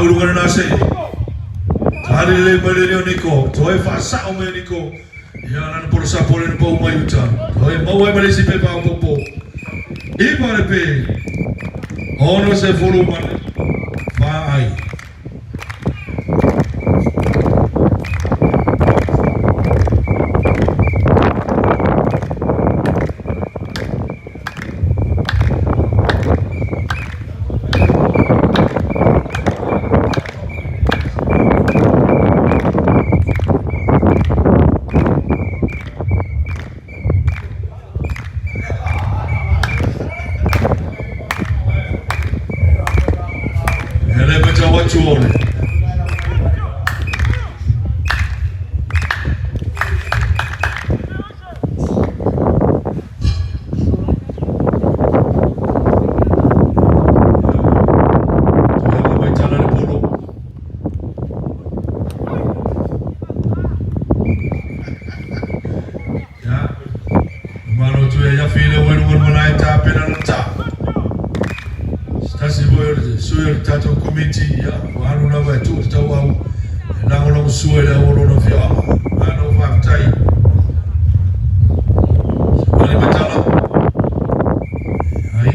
luga le nase. Tali lelei mai le leo Niko. Toe faasao mai e Niko. Ia lana polo sapo le na pau mai uta. Toe maua ai ma le isi pepa aopopo. Iva le pe. 64 ai. E le matau atu o le Tulaga mai tala le polo. Ia, malo atu e iafi le oi luga malae ta pena na ta. Tasi foi o le sui o le tatou komiti, ia, ua alu lava e tuu te tauau, e lagolago sua i le au o lona afioaga. Malo faafetai. Savali mai tala. Ai.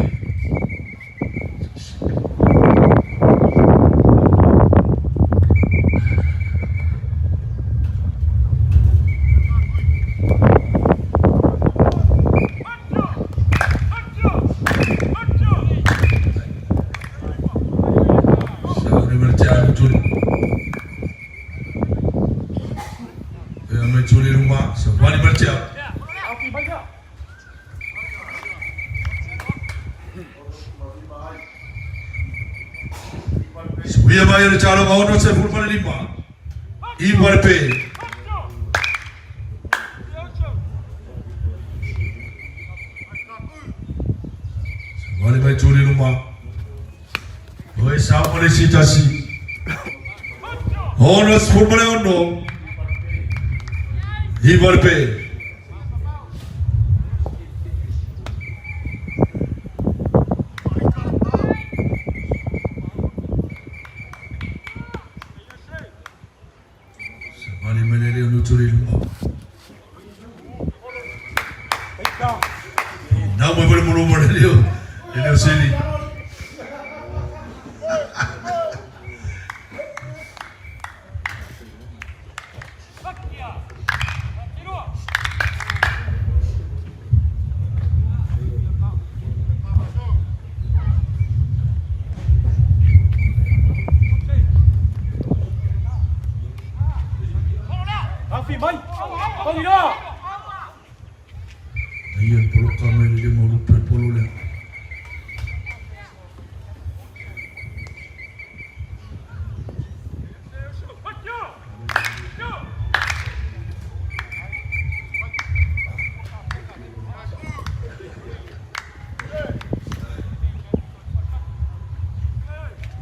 Sauni mai te alu tuli. E mai tuli ruma, savali mai te alu. Suia mai o le talo 65. Iwa le pe. Savali mai tuli luma. Oi sao ma le sitasi. 66. Iwa le pe. Savali mai le leo nuturi luma. Nau mai pole mulu le leo. Le leo sili. Ia poloka mai le lima o lupe polo lea.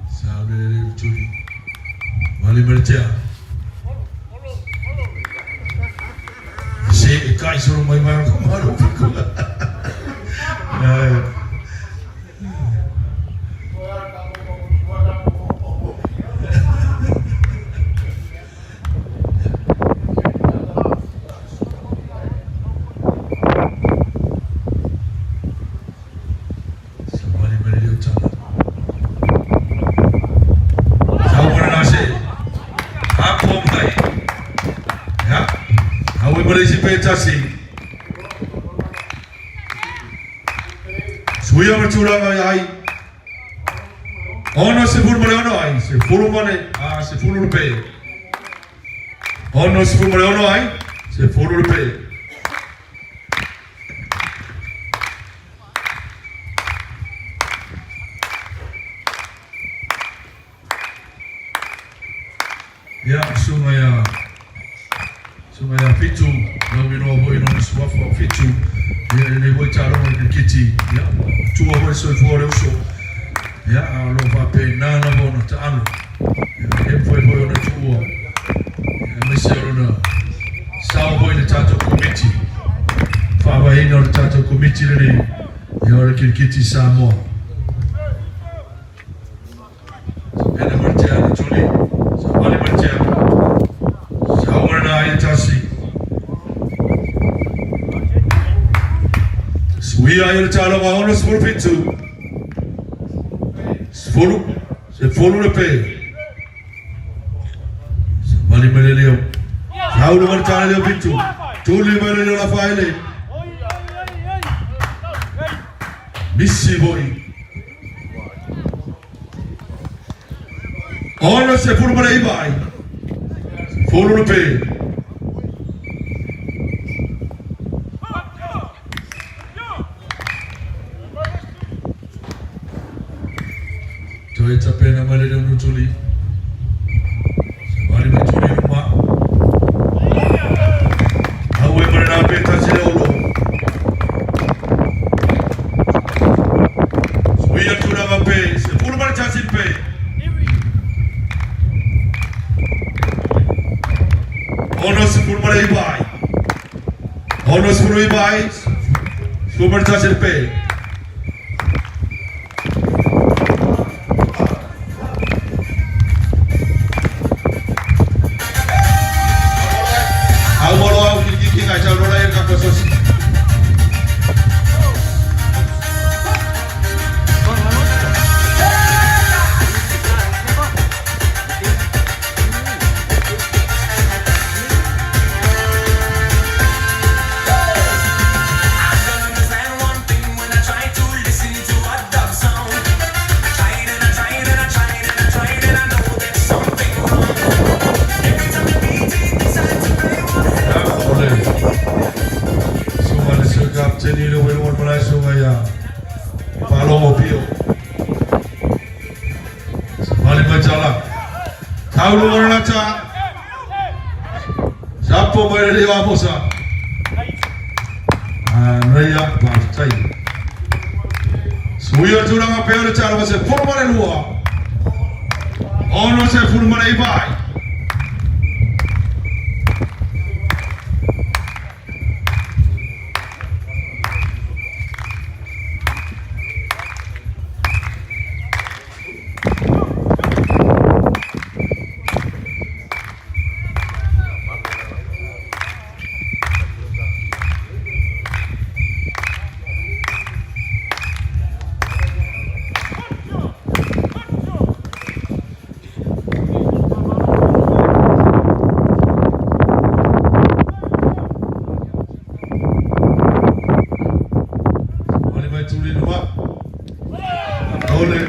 Sa le le tuli. Mali mali Se e kai solo mai mai ko maro piko. Savali mai le utala. Sau na se. Apo mai. Ya. Au e mare si pe tasi. Suia ma tulaga i ai. 66 ai, sefulu ma le, a, sefulu le pe. 66 ai, sefulu le pe. Ia, susuga ia, susuga ia Fitu, lau iloa foi lona suafa o Fitu, ia i lenei foi taaloga o le kirikiti, ia, matua foi le soifua o le uso, ia, a o lo o faapena lava ona taalo, ia, e le mafai foi ona tuua, ia, aemaise o lona sao foi i le tatou komiti, faavaeina o le tatou komiti lenei, ia, o le kirikiti Samoa. Ena mo te ana tuli. Suia ai o le taaloga 67. 10, 10 le pe. Savali mai le leo. Saulu mai le tala leo 7. Tuli mai le leo la faele. Misi foi. 69 ma le 9 ai. 10 le pe. Toe tapena mai le leo Nutuli. Savali mai tuli luma. Au e mai le pe tasi le olo. Suia tulaga pe. 11 ma le tasi le pe. 69 ma le 9 ai. 69 ai. 10 ma le tasi le pe. Au malo au ki ki ngai tau rola e ka kososi. I don't understand one thing when I try to listen to a dove song. I tried and I tried and I tried and I tried and I know there's something wrong. Every time the DJ decides to play one Ya, ole. Sunga le sui kapteni le welo wal malai sunga ya. Palomo pio. Savali mai tala. Taulu ngana ta. Sapo mai le leo amosa. Anaia paftai. Suia tulaga pe o le tala ma se fulu ma le 2. 69 ma le 9 ai. Mali mai tuli luma. Ole.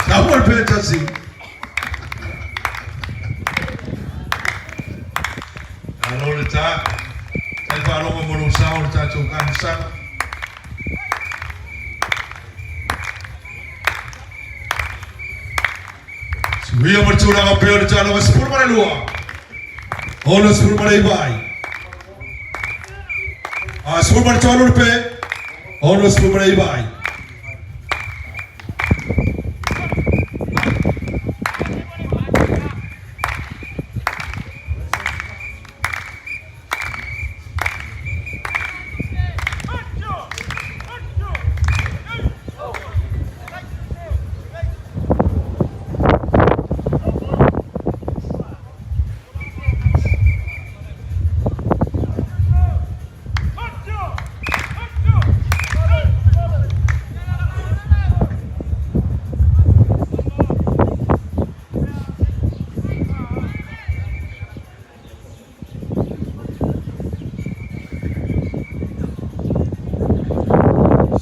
Samuel Pentasi. Alo le ta. Tai whaalogo mo lo sao le tātou kanisana. Suia mo le tulaga peo le taloga 12. 60 ma le 9 ai. A 13 le pe. 60 ma le 9 ai.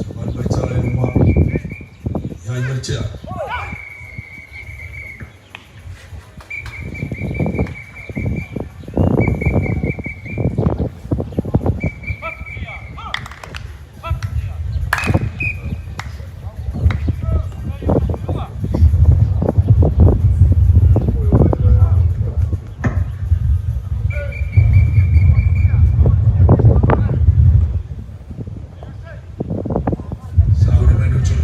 Savali mai tala i luma. Ia i maritea. Saule mai nutuli.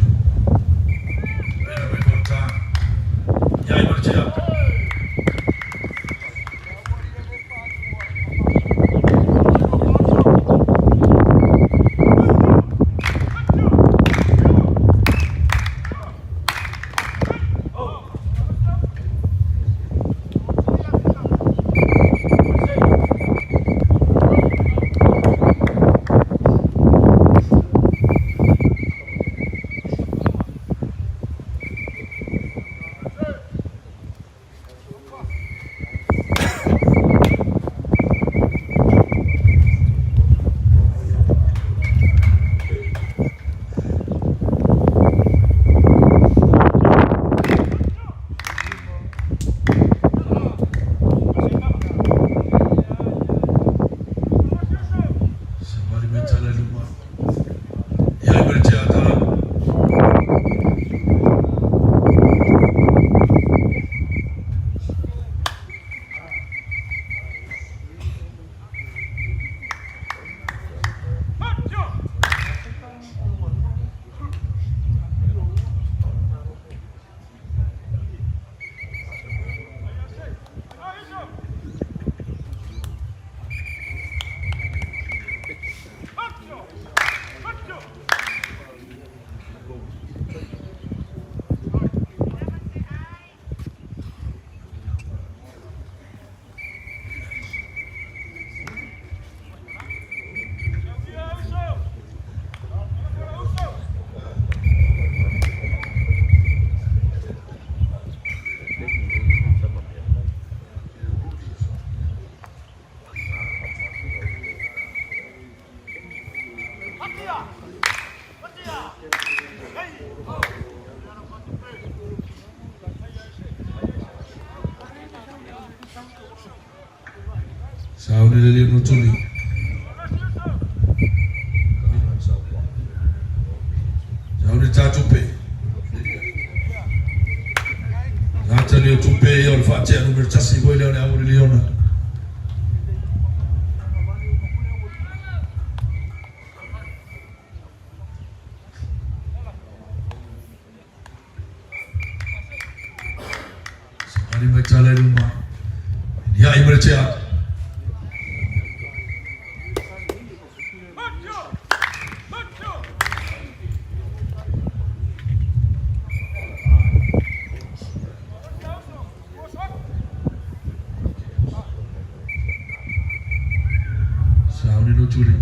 Sauni le lio tuli. Sauni tā tupe. Nā tani o tupe ia o le whaatea numero tasi hoi leo le au le liona. Sangari mai tālai luma. Ia i mare tea. Sauni no tuli.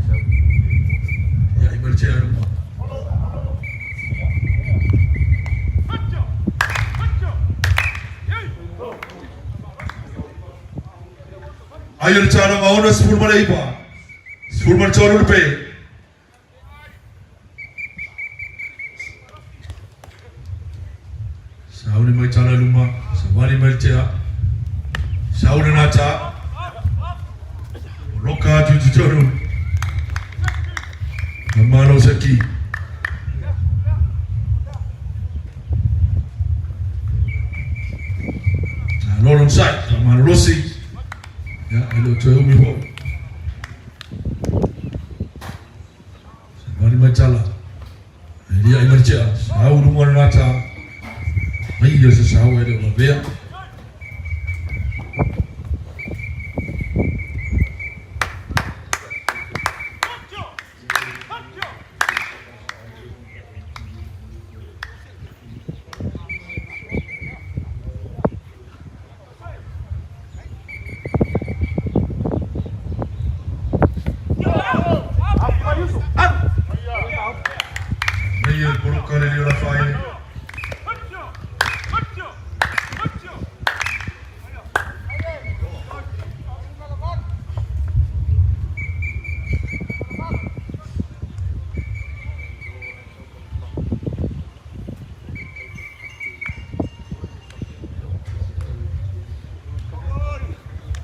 Ia i mare tea luma. Ai o le tāna maona sipuru mare ipa. Sipuru mare tōru le pe. Sauni mai tāla luma. Sawani mai tea. Sauni nā tā. O loka atu te tonu. Na malo sa ki. Na lolon sai. Na malo losi. Ia, ai lo toe umi ho. Sawani mai tāla. Ai lia i mare tea. Sau lunga nā tā. Mai ia se sau e le o lavea. Mai ia le poloka le leo la whae.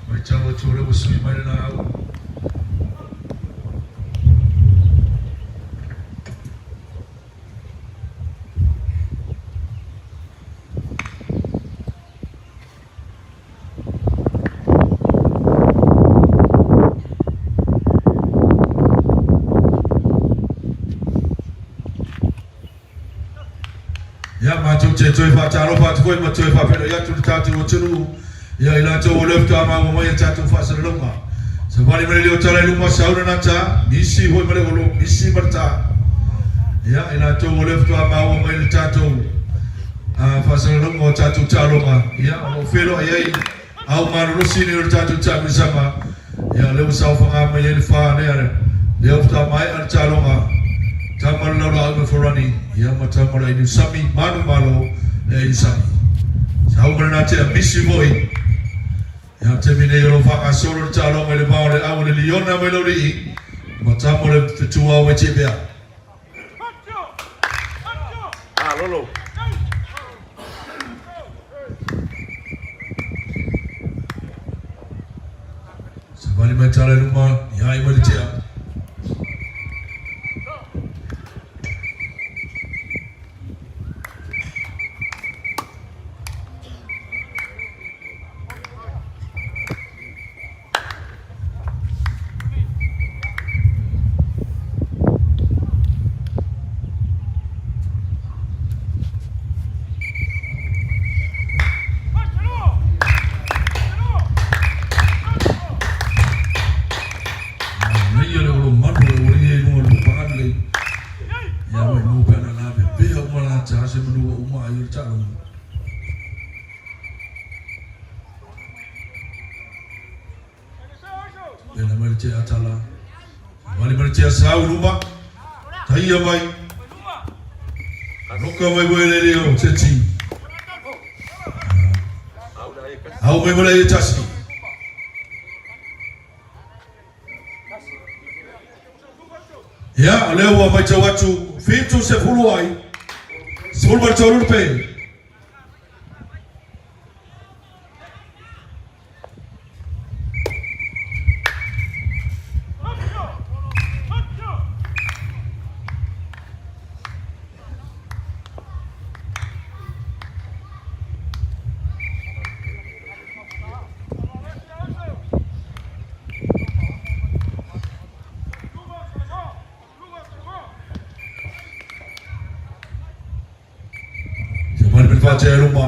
Mai tau atu o le ua sui mai le na au. Ia mātou te toi wha tāro wha te koe ma toi wha pera ia tu le tātou o tunu. Ia i lātou o lefta ma mo mai a tātou wha sa longa. Sa wali mare leo tala i luma sa ura nā tā, nisi hoi mare olo, nisi mare tā. Ia i lātou o lefta ma mo mai le tātou a wha sa longa o tātou tālonga. Ia o whelo ai ai au maru rosi ni o le tātou tātou sama. Ia leo sa whanga mai e le wha ne are. Leo whata mai a le tālonga. Tamara laura au me wharani. Ia ma tamara i sami, manu malo e i sami. Sa au mare nā te a misi moi. Ia te mine i oro whaka soro le tālonga i le vao le au le liona mai lauri i. Ma tamara te tuau e te bea. Ah, Lolo. Sa wali mai tāla i luma, ia i mai le tea. Nei ia le olo manu e ori e lunga le pangan le. Ia mai mo pena la be be o mala ta se manu o uma ai o tālonga. Pena mai le te atala. Wali mai le te sau luma. Taia mai. Loka mai moe le leo te ti. Au mai mo le e tasi. Ia, o lea ua matau atu, 70 ai, 13 le pe. Ia mali mali faatea i luma.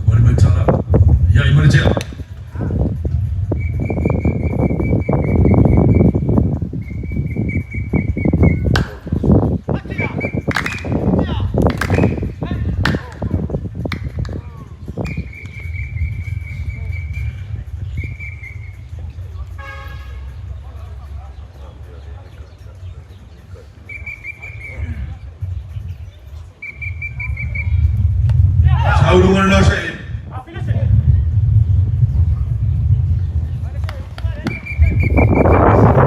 Mali mali tala. Ia i mali tea. Sau luga le nasa e.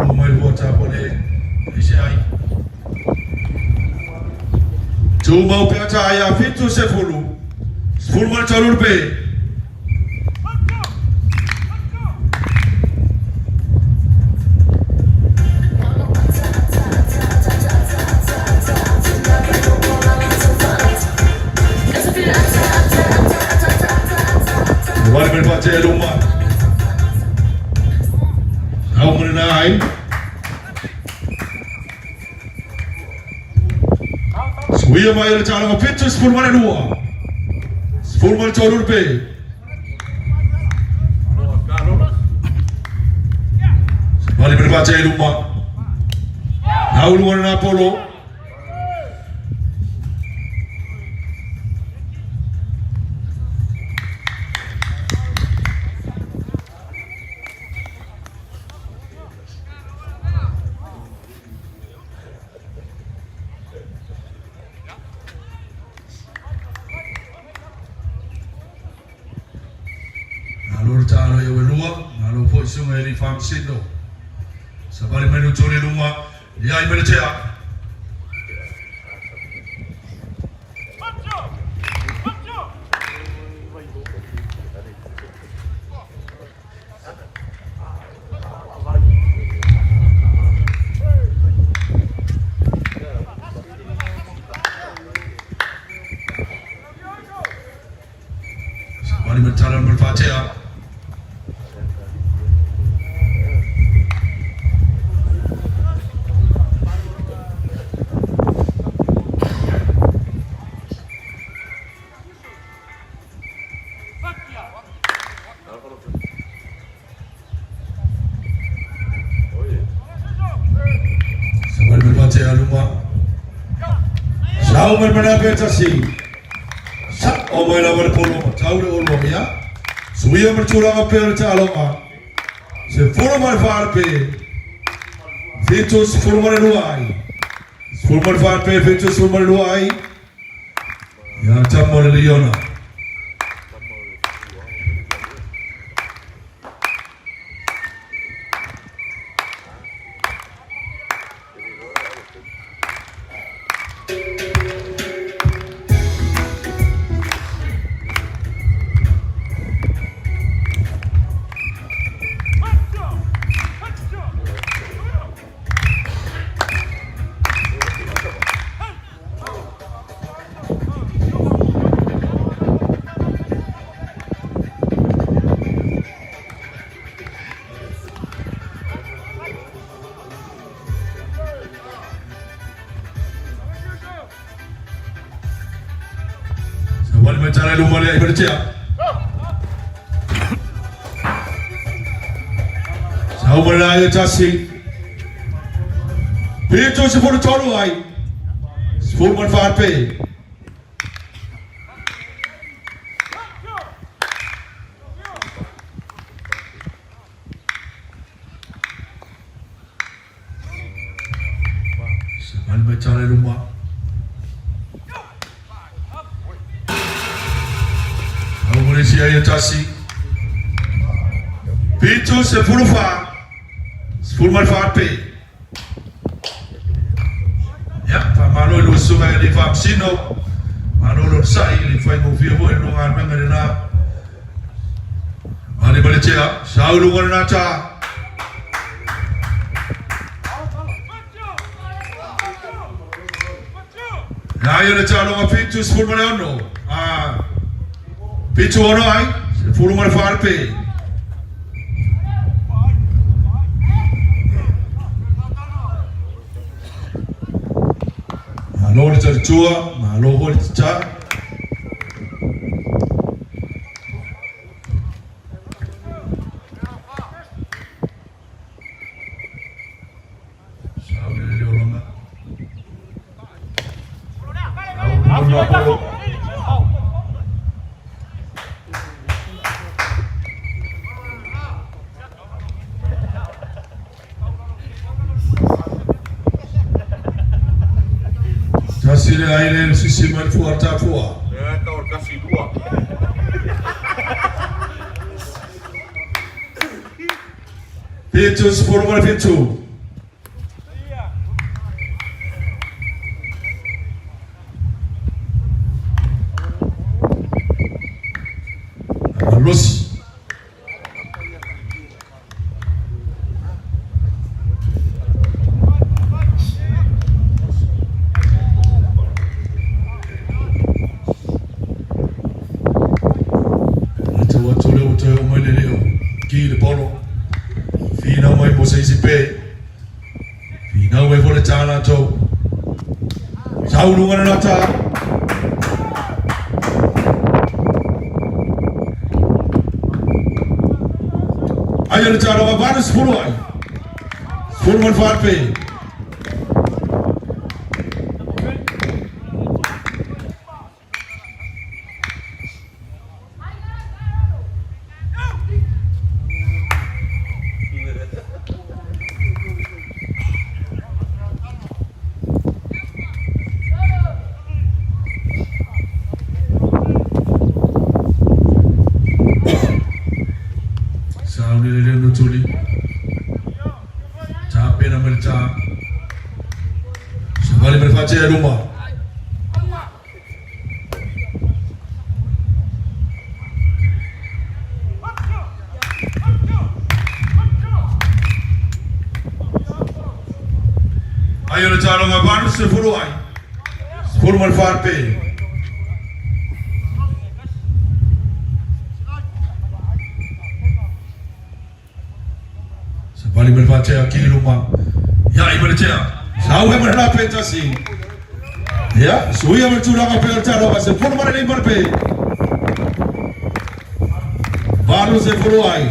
O mai lua tapo le ise ai. Tu mau pe ata ai a fitu se fulu. Sefulu ma le tolu le pe. Wale mele faatea i luma. Au mo lena ai. Suia mai o le taaloga 72. 13 le pe. Wale mele faatea i luma. Au luga lena polo. Malo le taalo ia welua, malo foi suga e li whamsino. Savali mai no tole luma, ia i mele tea. Savali mai tala mo le faatea. Savali mai faatea luma. Sau mai mana pe tasi. Sa o mai lava le polo ma tau le olo ia. Suia ma tulaga pe o le taaloga. Se fulu ma le faale pe. 72 ai. Sefulu ma le faale pe, 72 ai. Ia tama o le Liona. Savali mai tala i luma lea i mele tea. Sau mai la ia tasi. 73 ai. Sefulu ma le faale pe. Savali mai tala i luma. Au mo le isi ai e tasi. 7 14. 14 pe. Ia, faamalo i lau Susuga i le Faamasino, malo le onosai i le faigofie foi le lua galuega lena. Male male tea, sau i luga lena ta. Ia ia le taaloga 76, a 76 ai, 14 le pe. Malo le talitua, malo foi le tatā. Sau le lele olanga. Au le polo. Tasi le ai le sisi mai le fua tafua. E tau o le kasi lua. 77. Malosi. Matau atu lea ua toe oo mai le leo ki le polo. Finau mai mo se isi pe. Finau mai foi le tā latou. Sau luga le lata. Ai o le tāloga 80 ai. 14 pe. Sauni le leo tuli. Tapena mai le tā. Savali mai le faatea i luma. Ai o le taaloga 80 ai. 14 pe. Savali mai le faatea ki luma. Ia i mai le tea. Sau he mai le pe tasi. Ia, suia mai le tulaga pe o le taaloga 15 le pe. 80 ai.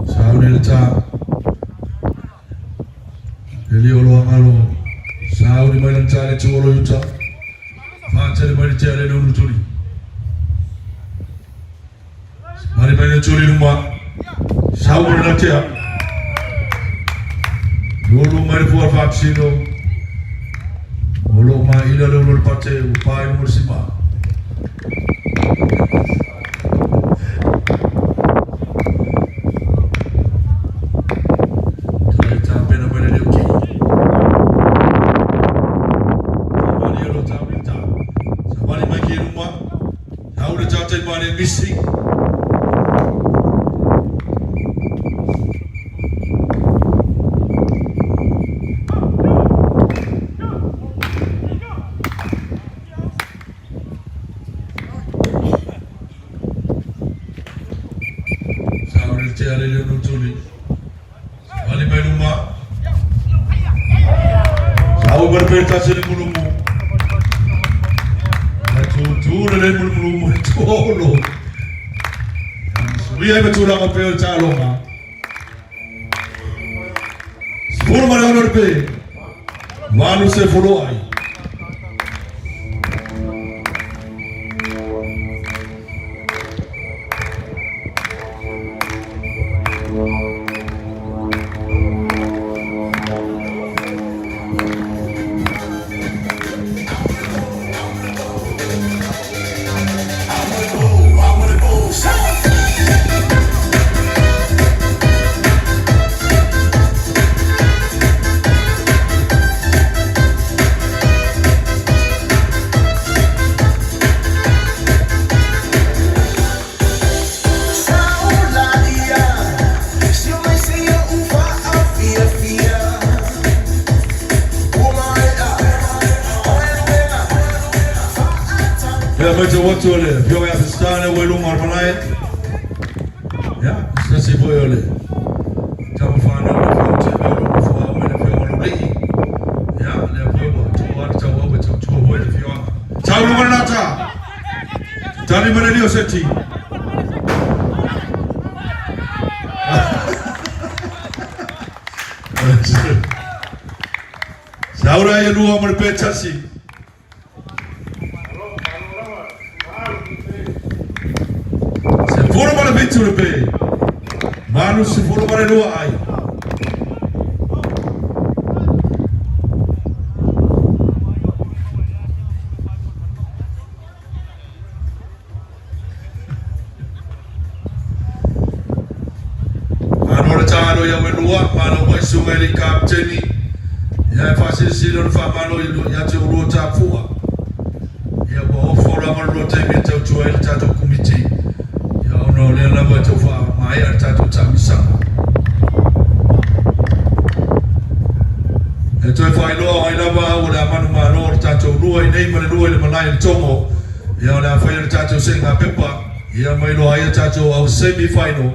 Sauni le tā. Le leo loa ngalo. Sauni mai le tā le tuolo yuta. Whātele mai le tea le leo tuli. Mari mai le tuli luma. Sauni le tea. Lolo mai le fua whāpsino. O lo ma ila le ulo le pate o pai mo le sima. Tai tāpena mai le leo ki. Tāmani alo tāmani tā. Savali mai ki ruma. Tau le tātai mane misi. ma le pe tasi le mulumu. Ae tutu le le mulumulumu i tuolo. Suia ai ma tulaga pe o le taaloga. 16 le pe. 8 se folo ai. Ia matau atu o le afioga ia Peseta lea ua i luma o le malae. Ia, se tasi foi o le tama fanau le afioga Tuimea o lo o nofo au ai le afioga Lolei. Ia, lea foi ua toa le tauau e tautua foi le afioaga. Tau luga le lata! Tali ma le lio seti. Saura ia lua ma le pe tasi. 17 le pe. 82 ai. Malo le taalo ia Uelua, malo foi susuga i le Kapteni. Ia e faasilasila ona faamalo ia te oulua Tafua. Ia ua ofo lava le lua taimi e tautua ai le tatou Komiti, ia ona o lea lava e tau faamaea le tatou taamisaga. E toe faailoa ai lava au o le a manumalo o le tatou lua i nei ma le lua i le malae i le Togo. Ia o le a faia le tatou seiga pepa, ia ma iloa ai a tatou au semi final,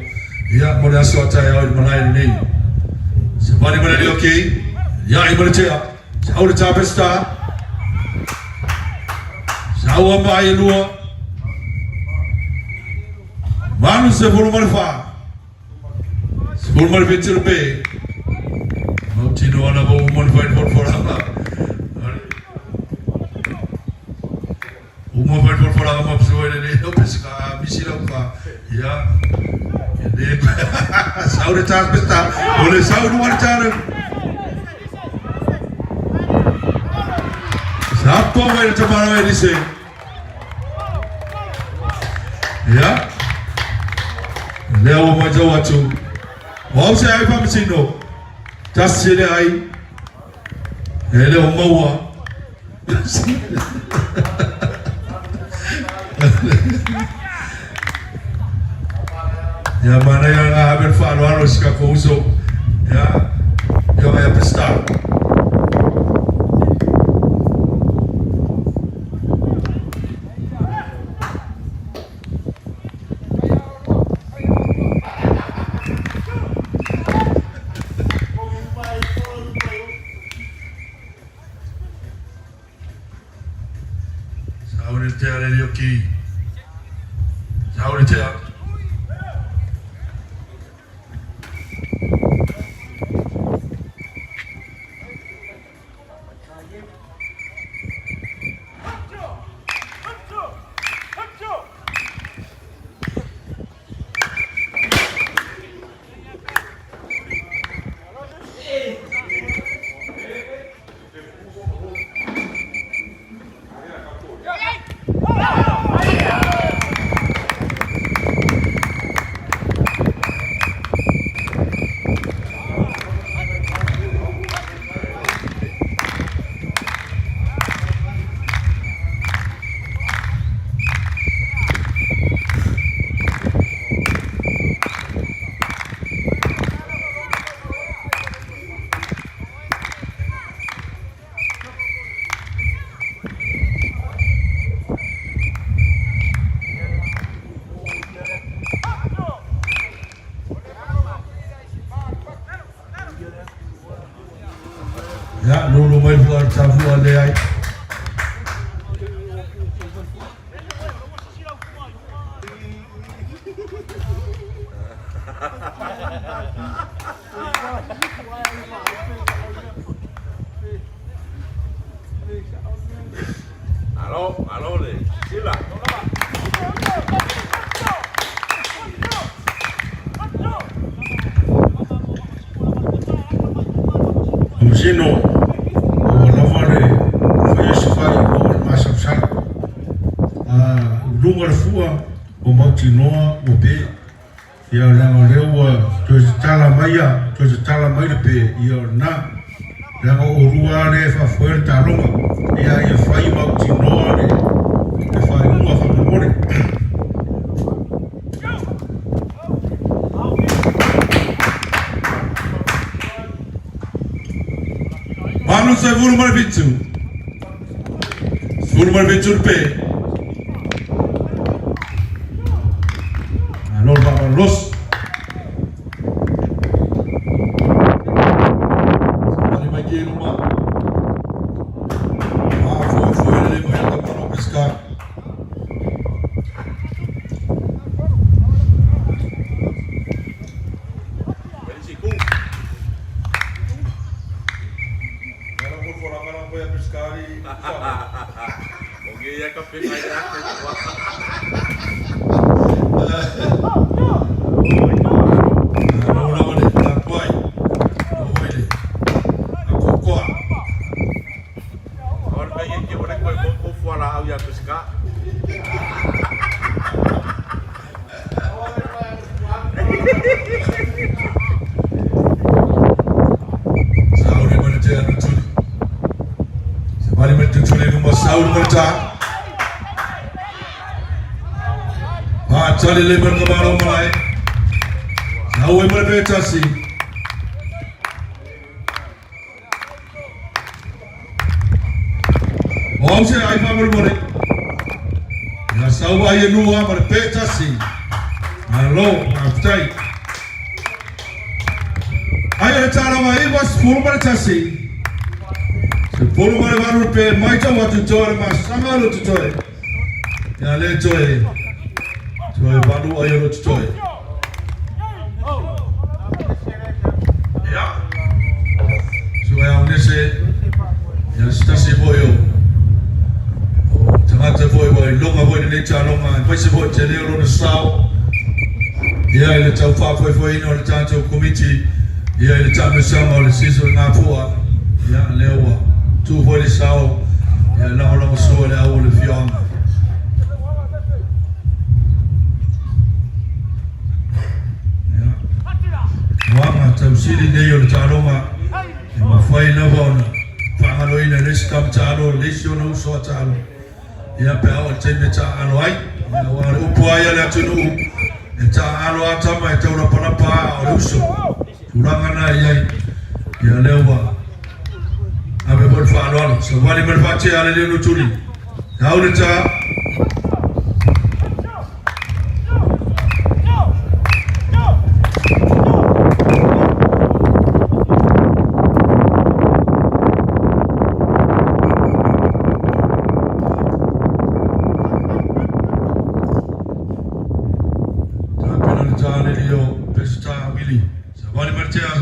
ia mo le aso a taeao i le malae lenei. Se vali ma le lioki, ia i ma le tea, se au le tapesta, se au a mai e lua, 84. 17 le pe. Mautino ana ua uma ona fai le folafolaga. Uma fai le folafolaga ma psua le le o pesika a misi lau ka. Ia. Ia le. Sau le tas pesta. O le sau lua le tare. Sa po mai le tamara Elise. Ia. Lea ua matau atu. O au se ai faamasino. Tasi le ai. E le o maua. Ia manaia nga ave le faaaloalo i si tatou uso. Ia, Afioga ia Peseta. Saule tea le lioki. Saule tea. Ia, lulu mai le fua a le tafua leai. Malo, malo le sila. Masino, ua lava le faia se faaiuga o le masalosalo. A luga le fua ua mautinoa ua pe. Ia leaga o lea ua toe tatala mai a, toe tatala mai le pe, ia o lena. Leaga o oulua lava lea e faafoea le taaloga. Ia ia fai mautinoa le le faaiuga faamolemole. 87, 17 le pe. Malo le faamalolosi. Savali mai ki luma. Faafoefoe lelei mai le tamana o Pesika. Sauli ma le tea Lutuli. Savali ma le tutuli luma Sauli ma le ta. Faatali le ma le kamalo malae. Saui ma le petasi. O au se ai faamolemole. Ia sau ai e lua ma le petasi. Malo, faafetai. Ai o le tālanga 91. 18 le pe mai tau atu toe le masaga o le totoe. Ia le toe. Toe valu ai o le totoe. Ia. So e au nese. Ia se tasi foi o o tagata foi ua iloga foi lenei taaloga aemaise foi te leo lona sao ia i le tau faafoefoeina o le tatou Komiti ia i le taamilosaga o le season Gafua ia lea ua tu foi le sao ia lagolagosua le au o le afioaga. Ia. Moaga tausili nei o le taaloga E mafai lava ona faagaloina e le isi tama taalo, le isi ona uso a taalo, ia pe a oo i le taimi e taaalo ai. Ia, aua o le upu lava ia a le atunuu, e taaalo lava tama e taulapalapa lava a o le uso. Tulaga na e i ai, ia lea ua ave foi le faaaloalo. Savali ma le faatea a le Leo Lutuli. Au le tā. Tapena le tā le leo, Peseta Wili. Savali Martea.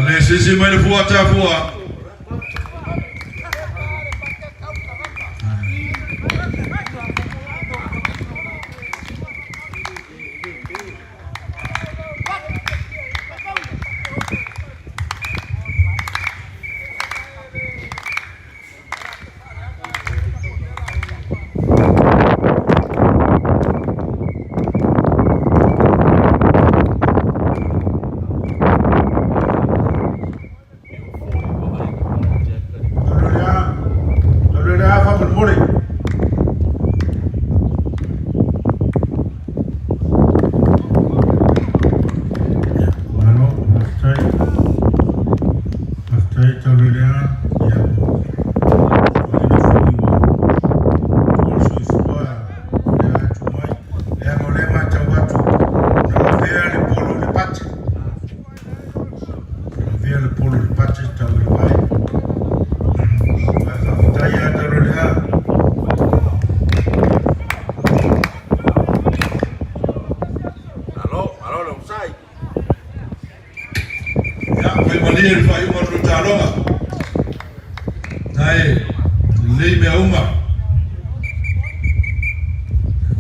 Le sisi mai le fua ta fua.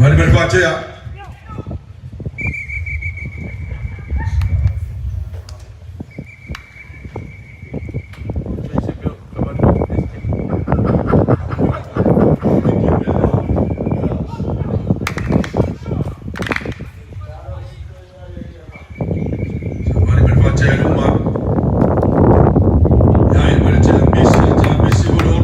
Mali mali faatea. Mali mali faatea i luma. Ia i mali tea misi, tea misi o le olo.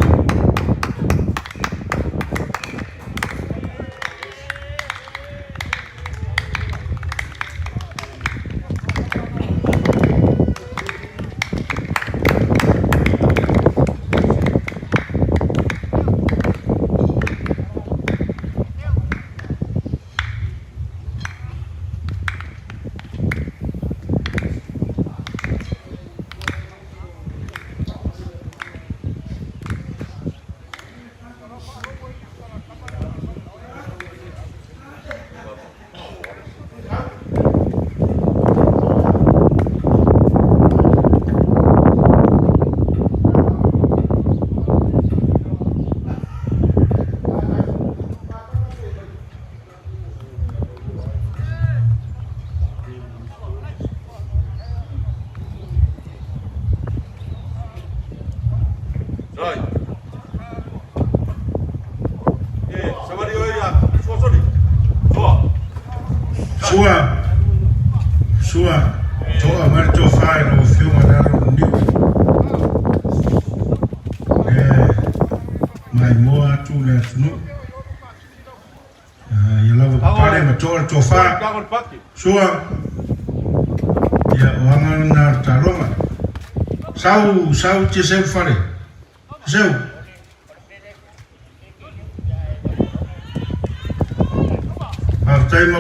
Rồi. Eh, sabari oi ya, sosoli. Soa. Sua, sua, toa mai le tofa i lau Afioga i le alo o le Niu. E maimoa atu le atunuu. Ah, Ia lava papale ma toa le tofa. Kago le paki. Sua, ia o aga lena o le taaloga. Sau, sau te seu fale. Seu. Faafetai ma